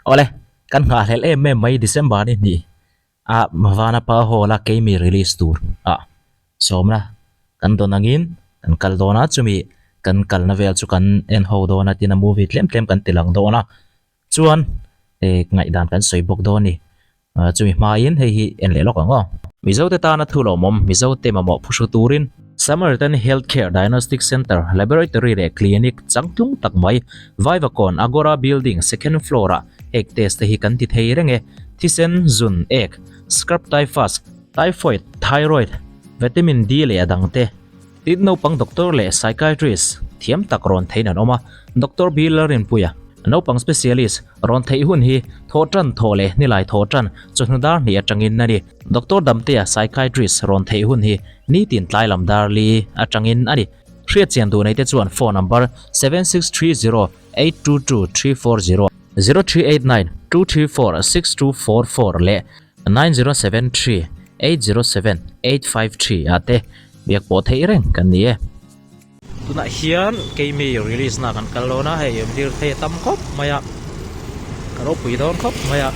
Awle, kan nghahhlelh em em mai December ni hnih a Vanapa Hall a keimi release tur ah sawmna kan dawn angin kan kal dawn a, chumi kan kalna vel chu kan en ho dawn a tin a movie tlem tlem kan ti lang dawn a, chuan eh ngaihdan kan sawi bawk dawn a ni. Chumi hmain hei hi en leh lawk ang aw. Mizote tana thu lawmawm Mizote mamawh phuhru turin Samaritan Health Care Diagnostic Centre, Laboratory leh Clinic changtlung tak mai Vaivakawn Agora Building second floor-ah ek test te hi kan ti thei reng e. Thisen, zun, ek, scrub typhus, typhoid, thyroid, vitamin D leh a dangte. Tin, naupang doctor leh psychiatrist thiam tak rawn theiin an awm a, Doctor B. Lalrinpuia, naupang specialist, rawn theih hun hi thawhtan thawh leh nilai thawhtan chawhnu dar hnih atangin a ni. Doctor Damtea, psychiatrist, rawn theih hun hi nitin tlai lam dar li atangin a ni. Hriatchian duh neite chuan phone number 7630 822 340, 0389 234 6244 leh 9073 807 853 ah te biak pawh theih reng kan ni e. Tunah hian keimi release na kan kal dawn a, hei lirthei a tam khawp mai a, ka ropui dawn khawp mai a,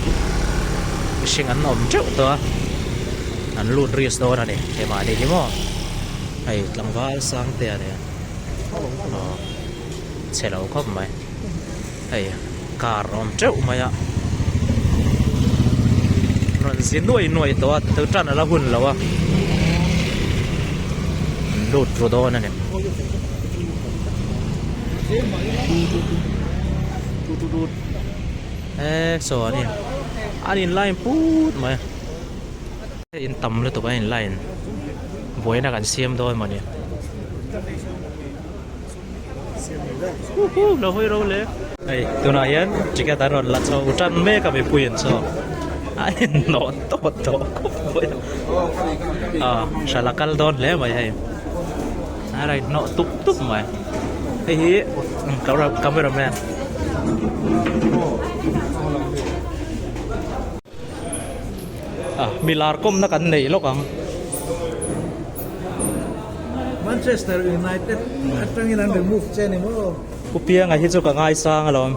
mihring an awm teuh tawh a, an lut risk dawn a ni, keimahni hi maw hei tlangval sang te a nia aw chhe lo khawp mai. Hei car a awm teuh mai a rawn zi nuai nuai tawh a tu tan ala hun lo a an lut ru dawn a ni e saw an in an in line put mai a in tam lutuk a in line buaina kan siam dawn mawni. Lo hawi ro le. Hei tunah hian ticket an rawn la chho tan mek a mipui an chaw a inhnawh tawh tawh khawp mai a hral a kal dawn hle mai hei a rawn inhnawh tup tup mai hei hi camera man milar kawmna kan nei lawk ang. Manchester United atangin an remove che ni maw? Pu Pianga hi chu ka ngaisang alawm.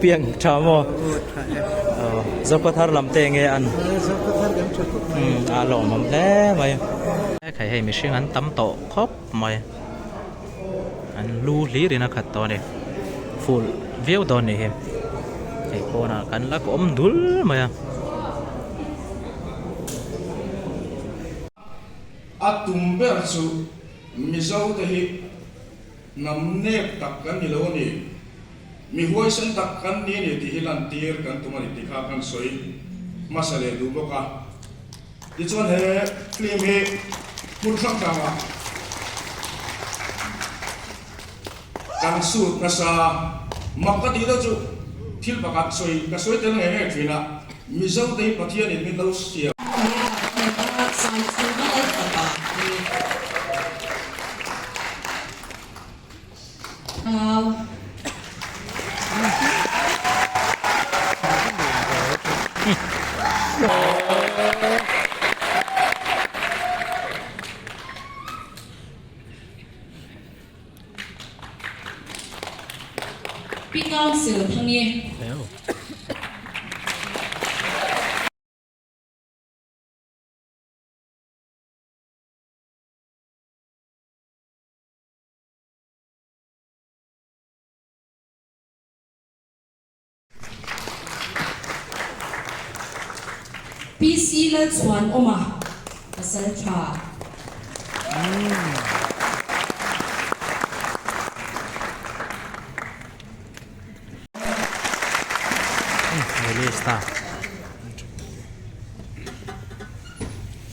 Piang tha maw? Tha e. Zokhawthar lam te nge an? Zokhawthar kan tha khawp mai. A lawmawm hle mai. Hei hei mihring an tam tawh khawp mai. An lu hlir in a khat tawh a ni. Full viau dawn ni hi. Hei pawnah kan la awm dul mai a. A tum ber chu Mizo te hi hnam nep tak kan ni lo a ni, mi huaisen tak kan ni a ni tih hi lantir kan tum a ni tih kha kan sawi hmasa leh duh bawk a. Tichuan he film hi hmun hrang hrangah kan shoot nasa mak ka tih deuh chu thil pakhat sawi ka sawi tel ngei ngei thin a, Mizo te hi Pathianin min lo siam. Pi Council Thangi. PC Lalchhuanawma pasal tha. Release ta.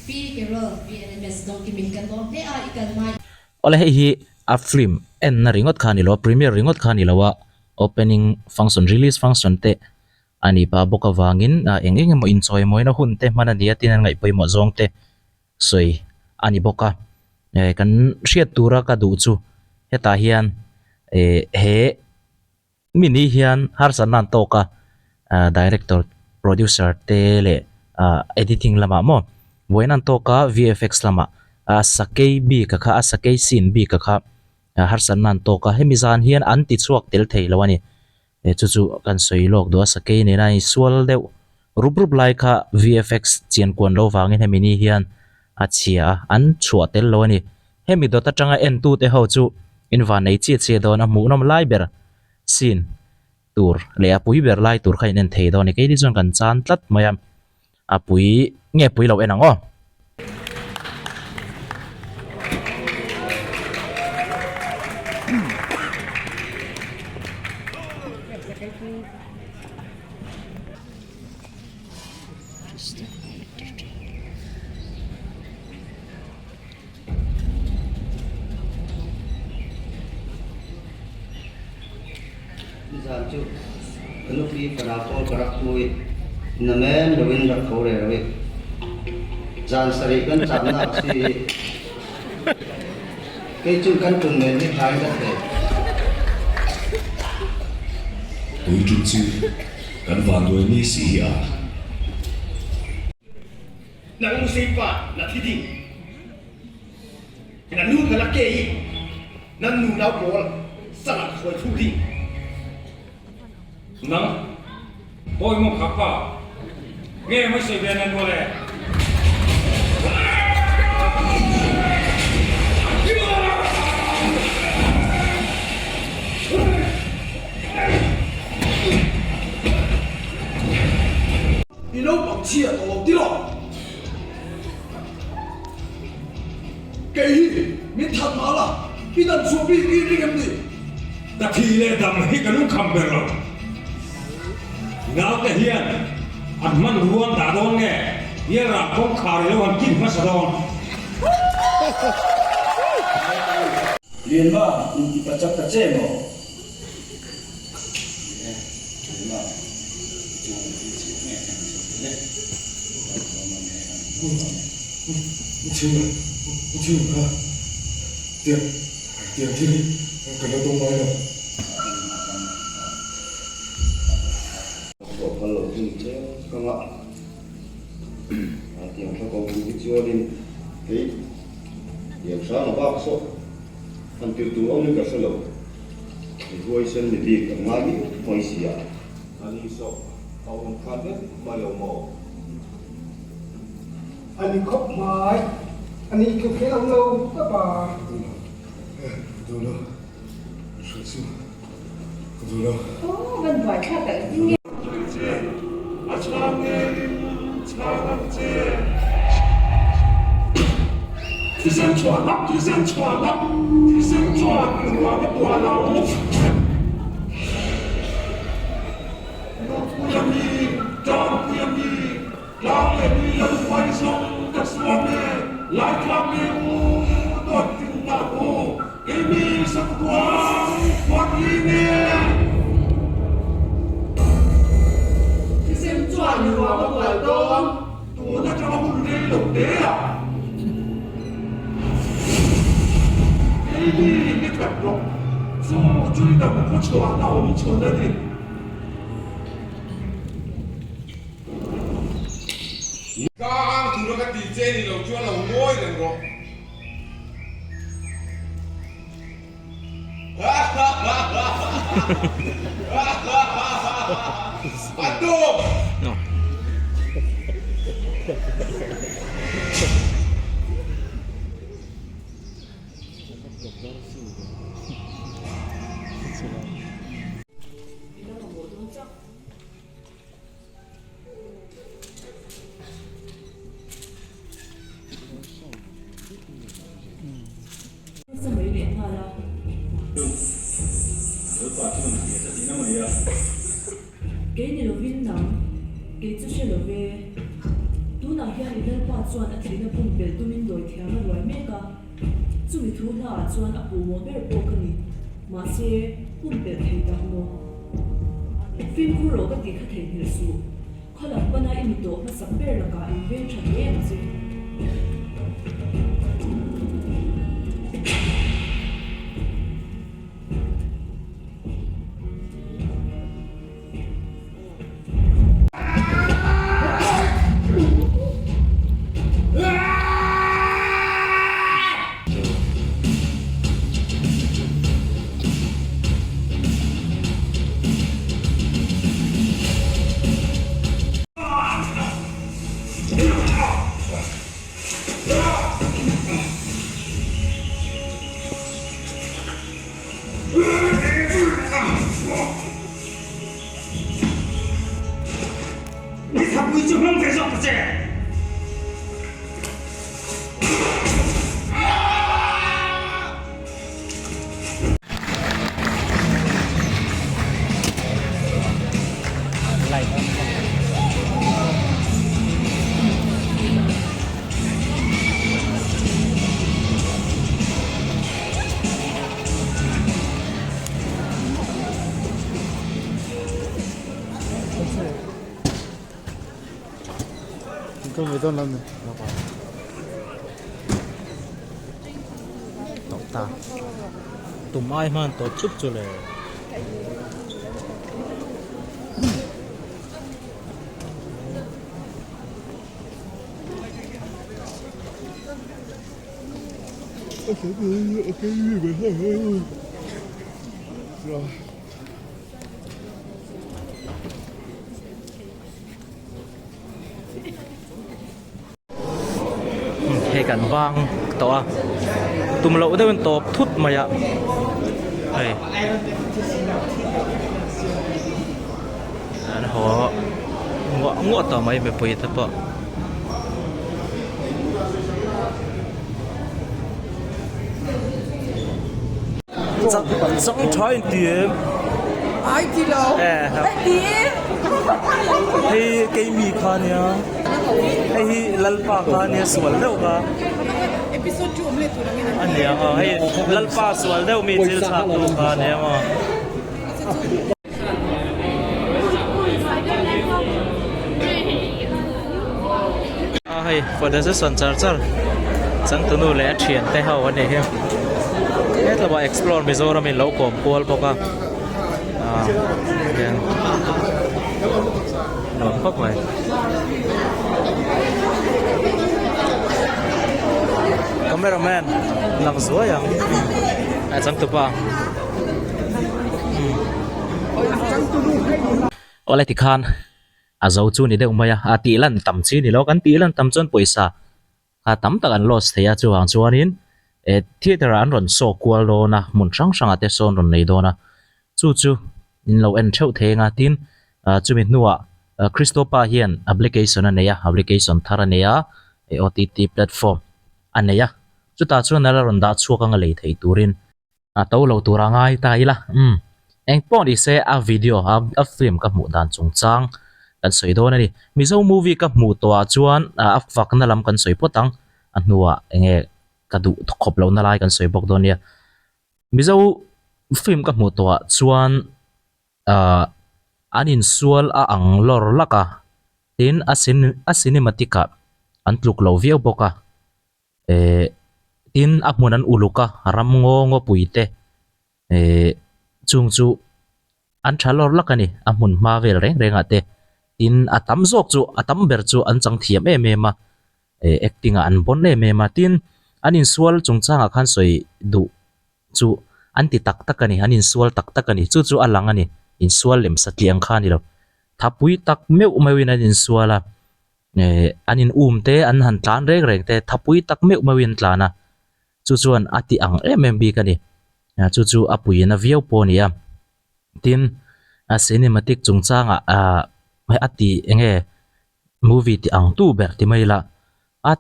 Pi Carol, PNMS Dawngkimi kan lawm hle a, i kal hmai. Awle hei hi a film enna ringawt kha a ni lo a, premiere ringawt kha a ni lo a, opening function, release function te a ni pah bawk avangin eng eng emaw inchawimawina hun te hman a ni a tin an ngaih pawimawh zawng te sawi a ni bawk a. Eh kan hriat tura ka duh chu hetah hian eh he mi ni hian harsatna an tawk a ah director producer te leh ah editing lamah maw vawiin an tawk a V_F_X lamah ah sakei bik a kha a sakei scene bik a kha harsatna an tawk a hemi zan hian an ti chhuak tel thei lo a ni. Chu chu kan sawi lawk duh a sakei nena i sual deuh rup rup lai kha VFX chian kuan lo vangin hemi ni hian a chhia a, an chhuah tel lo a ni. Hemi dawt atanga entute ho chu in van nei chiah chiah dawn a hmuhnawm lai ber scene tur leh a pui ber lai tur kha in en thei dawn a ni. Keini chuan kan chan tlat mai a, a pui nge pui lo en ang aw. Nizan chu ka nupi fana pawl ka rak hmu i namen loin rak tho rero i zan sarih kan camnak a si i kei cu kan ṭun men hi hlai ka thei. Tui ṭum chu kan vanduai ni si hi a. Nang Museipa na thi ding. Na nu na la ke i nan nunau pawl sal ah hruai thlu ding. Nang hawi maw kha pa nge mai sawi ve nan mawle. I naupang chhia tawh lo ti rawh. Kei hi min that mah la, i dan chhuah bik i ring em ni? Ka thi leh dam hi ka lungkham ber lo. Naute hian an hman ruang dah dawn nge Yelra kawngkhar i lo han kin hmasa dawn? Lianma, inti pachak ta che maw? Mi huaisen mi bik kan ngai miau mai si a. A ni sawk a awm khan vek mai lo maw? A ni khawp mai. A ni tluk hi a awm lo tawp a. Ka duh lo. Hrilh chu ka duh lo. Aw, van buai thlak tak engtin nge? A chhang ngeiin chhang ang che. Thisen chhuahna, thisen chhuahna, thisen chuan ruang a buah lo. Nupui a mi, Tanpui a mi, tlang leh mi lo huai zawng ka chhuak e, Laitlang mi u dawt tin tak u, kei mi sakhuang huat ling e. Thisen chuan ruang a bual dawn. Tun atanga hun rei lo te ah keini hi that rawh chu Tuidam khaw chhuahna awm chhun a ni. Ka ang tura ka tih che ni lo chuan lo ngawi reng rawh. Nasa mai leh nghal a. Kei ni lovin nang, kei chu hre lo ve. Tunah hian i lalpa chuan a thihna pumpelh tumin dawi thiam a ruai mek a. Chumi thu hlaah chuan a puhmawh ber pawh ka ni. Mahse, pumpelh thei tak maw? Fimkhur rawh ka tih kha theihnghilh suh. Khaw lam pana i mi tawh hmasak ber lakah in veng tha hle ang che. che! Tawp ta tum ai hman tawp chup chu le. Hei kan vang tawh a tum loh deuhin tawp thut mai a hei an haw nguah nguah tawh mai mipui te pawh. Chang tha in ti em? Ai ti lo. Ai ti. Hei keimi kha nia. Hei hi Lalpa kha nia sual deuh kha. Episode 2 awm leh tur angin an ti. Ania aw hei Lalpa sual deuh mi thil chhak tu kha nia maw. A hei photo session char char changtunu leh a thian te ho a ni hi hetlawah explore Mizoram in lo kawm kual bawk a ah hian nuam khawp mai. Camera man lang zuai ang a changtupa. Awle tikhan a zo chu ni deuh mai a, a tih lan tam chi ni lo, kan tih lan tam chuan pawisa kha tam tak an loss thei a, chuvang chuanin eh theatre ah an rawn saw kual dawn a, hmun hrang hrangah te sawn rawn nei dawn a, chu chu in lo en theuh thei anga tin ah chumi hnuah Christopa hian application a nei a, application thar a nei a, OTT platform a nei a, chutah chuan a la rawn dah chhuak anga lei thei turin. A to lo tur a ngai ta ila umm eng pawh ni se a video a a film ka hmuh dan chungchang kan sawi dawn a ni. Mizo movie ka hmuh tawh ah chuan a fakna lam kan sawi phawt ang a hnuah eng nge ka duh khawp lohna lai kan sawi bawk dawn nia. Mizo film ka hmuh tawh ah chuan ahh an insual a ang lawr lak a tin a a cinematic ah an tluk lo viau bawk a. Eh tin a hmun an uluk a ram ngaw ngawpui te eh chung chu an tha lawr lak a ni a hmun hma vel reng reng ah te tin a tam zawk chu a tam ber chu an chang thiam em em a eh acting ah an bawn em em a tin an insual chungchangah khan sawi duh chu an ti tak tak a ni an insual tak tak a ni chu chu a lang a ni insual lem satliah ang kha a ni lo thapui tak meuh meuhin an insual a. Eh an in um te an han tlan reng reng te thapui tak meuh meuhin an tlan a chu chuan a ti ang em em bik a ni chu chu a puiin a viau pawh a ni a tin a cinematic chungchangah ah a ti eng nge movie ti ang tu ber ti mai ila a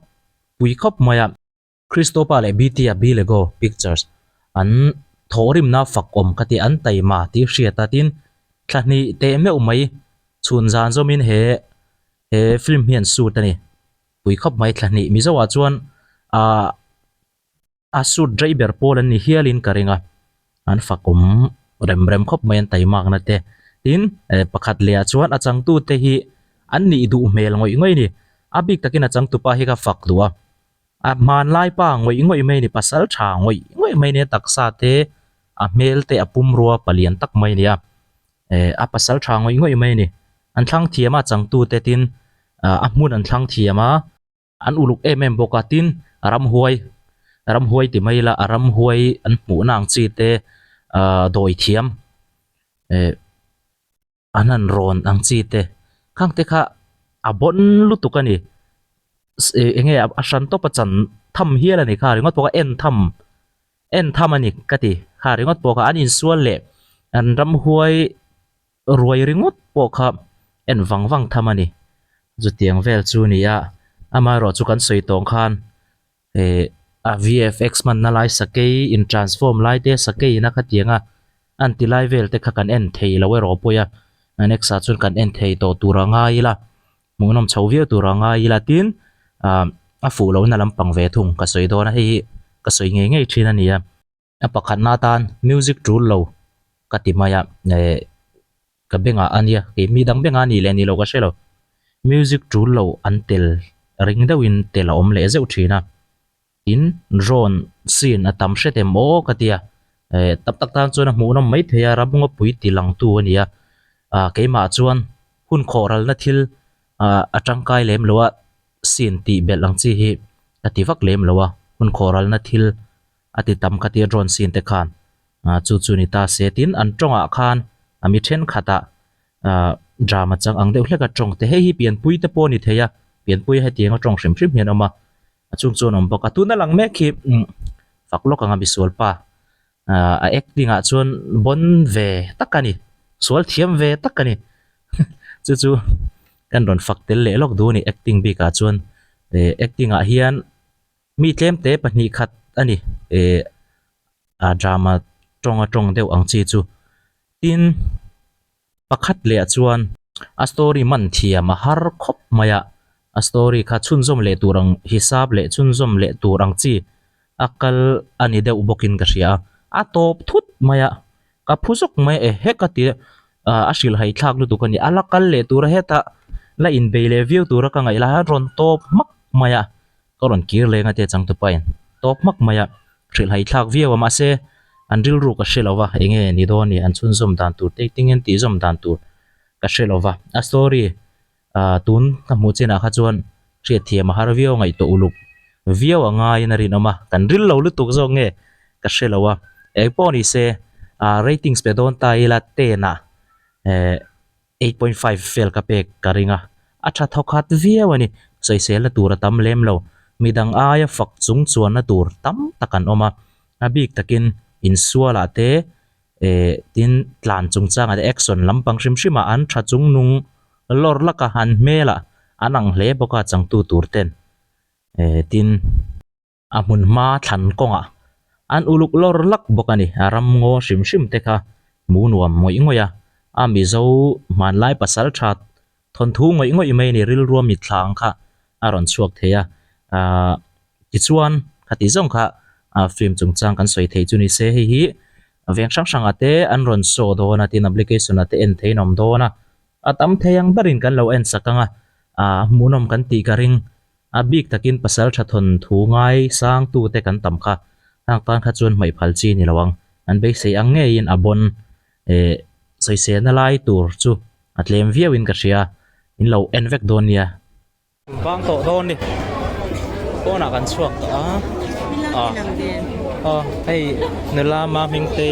pui khawp mai a. Christopa leh BT-a Bilego Pictures an thawhrimna fak awm kha ti an taima tih hriat a tin thla hnih teh meuh mai chhun zan zawmin he he film hi an shoot a ni. Pui khawp mai thla hnih Mizoah chuan ah a shoot rei ber pawl an ni hialin ka ring a. An fak awm rem rem khawp mai an taimakna te. Tin eh pakhat leh ah chuan a changtute hi an nih duh hmel ngawih ngawih a ni. A bik takin a changtupa hi ka fak duh a. A hmanlai pa ngawih ngawih mai a ni, pasal tha ngawih ngawih mai a ni a taksa te a hmel te a pumrua palian tak mai a ni a eh a pasal tha ngawih ngawih mai a ni. An thlang thiam a changtute tin ah a hmun an thlang thiam a an uluk em em bawk a tin ramhuai ramhuai ti mai ila a ramhuai an hmuhna ang chi te ah dawi thiam eh. An han rawn ang chi te khang te kha a bawn lutuk a ni eng nge a hran tawp a chan tham hial a ni kha ringawt pawh kha en tham en tham a ni ka ti kha ringawt pawh kha an insual leh an ramhuai ruai ringawt pawh kha en vang vang tham a ni. Chutiang vel chu a ni a, amaherawh chu kan sawi tawng khan eh a VFX hmanna lai sakei in transform lai te sakei in a khatiang a an ti lai vel te kha kan en thei lo erawh pawi a, a next ah chuan kan en thei tawh tur a ngai ila hmuhnawm chho viau tur a ngai ila tin ah a fuh lohna lampang ve thung ka sawi dawn a hei hi ka sawi ngei ngei thin a ni a. A pakhatna atan music tul lo ka ti mai a, eh ka bengah a nia, kei mi dang bengah a nih leh nih loh ka hre lo. Music tul lo an tel ring deuhin tel a awm leh zeuh thin a, tin drone scene a tam hret em aw ka ti a, eh tam tak tan chuan a hmuhnawm mai thei a, ramngawpui ti langtu a ni a, ah keimah chuan hun khawhralna thil ah a tangkai lem lo a, scene tih belh ang chi hi ka ti vak lem lo a, hun khawhralna thil a ti tam ka tia drone scene te khan ah chu chu ni ta se tin an tawngah khan a mi thenkhatah ah drama chang ang deuh hlek a tawng te hei hi pianpui te pawh a ni thei a pianpui hetiang a tawng hrim hrim hian a awm a a chung chuan a awm bawk a tuna lang mek hi umm fak lawk anga misual pa ah a acting ah chuan bawn ve tak a ni sual thiam ve tak a ni chu chu kan rawn fak tel leh lawk duh a ni acting bikah chuan eh acting ah hian. Mi tlemte pahnih khat a ni eh a drama tawng a tawng deuh ang chi chu. Tin, pakhat leh ah chuan a story man thiam a har khawp mai a, a story kha chhunzawm leh tur ang hisap leh chhunzawm leh tur ang chi a kal a ni deuh bawkin ka hria a, a tawp thut mai a, ka phu zawk mai a, eh hek a ti a, a hrilhhai thlak lutuk a ni, a la kal leh tur a hetah la inbei leh viau tura ka ngaih lai a rawn tawp hmak mai a. Ka rawn kir leng a tia changtupa in tawp hmak mai a, hrilhhai thlak viau a mahse an rilru ka hre lo va eng nge ni dawn ni an chhunzawm dan tur te ting an tihzawm dan tur ka hre lo va, a story ah tun ka hmuh chinah kha chuan hriatthiam a har viau a ngaihtuah uluk viau a ngaiin a rinawm a, kan ril lo lutuk zawk nge ka hre lo a, engpawh ni se ah ratings pe dawn ta ila ten ah eh. 8.5 vel ka pek ka ring a, a tha thawkhat viau a ni. Sawiselna tur a tam lem lo, midang aia fak chung chuanna tur tam tak an awm a, a bik takin insualah te eh tin tlan chungchangah te action lampang hrim hrimah an tha chung nung lawr lak a, an hmelah an ang hle bawk a changtu tur ten eh tin. A hmun hma thlan kawngah an uluk lawr lak bawk a ni. A ram ngaw hrim hrim te kha hmu nuam ngawih ngawih a, a Mizo hmanlai pasal tha thawnthu ngawih ngawih mai a ni, rilrua mitthla ang kha a rawn chhuak thei a. Ahh tichuan khati zawng kha film chungchang kan sawi thei chu ni se, hei hi veng hrang hrangah te an rawn show dawn a, tin application ah te en theiin a awm dawn a, a tam thei ang berin kan lo en sak ang a, ahh hmuhnawm kan tih ka ring. A bik takin pasal tha thawn thu ngai sang tu te kan tam kha. Hang tan kha chuan hmaih phal chi ni lo ang. An beisei ang ngeiin a bawn eh sawiselna lai tur chu a tlem viau in ka hria. In lo en vek dawn nia. Bang tawh dawn ni. Pawnah kan chhuak tawh a. Ah. Aw hei nula ma hming te.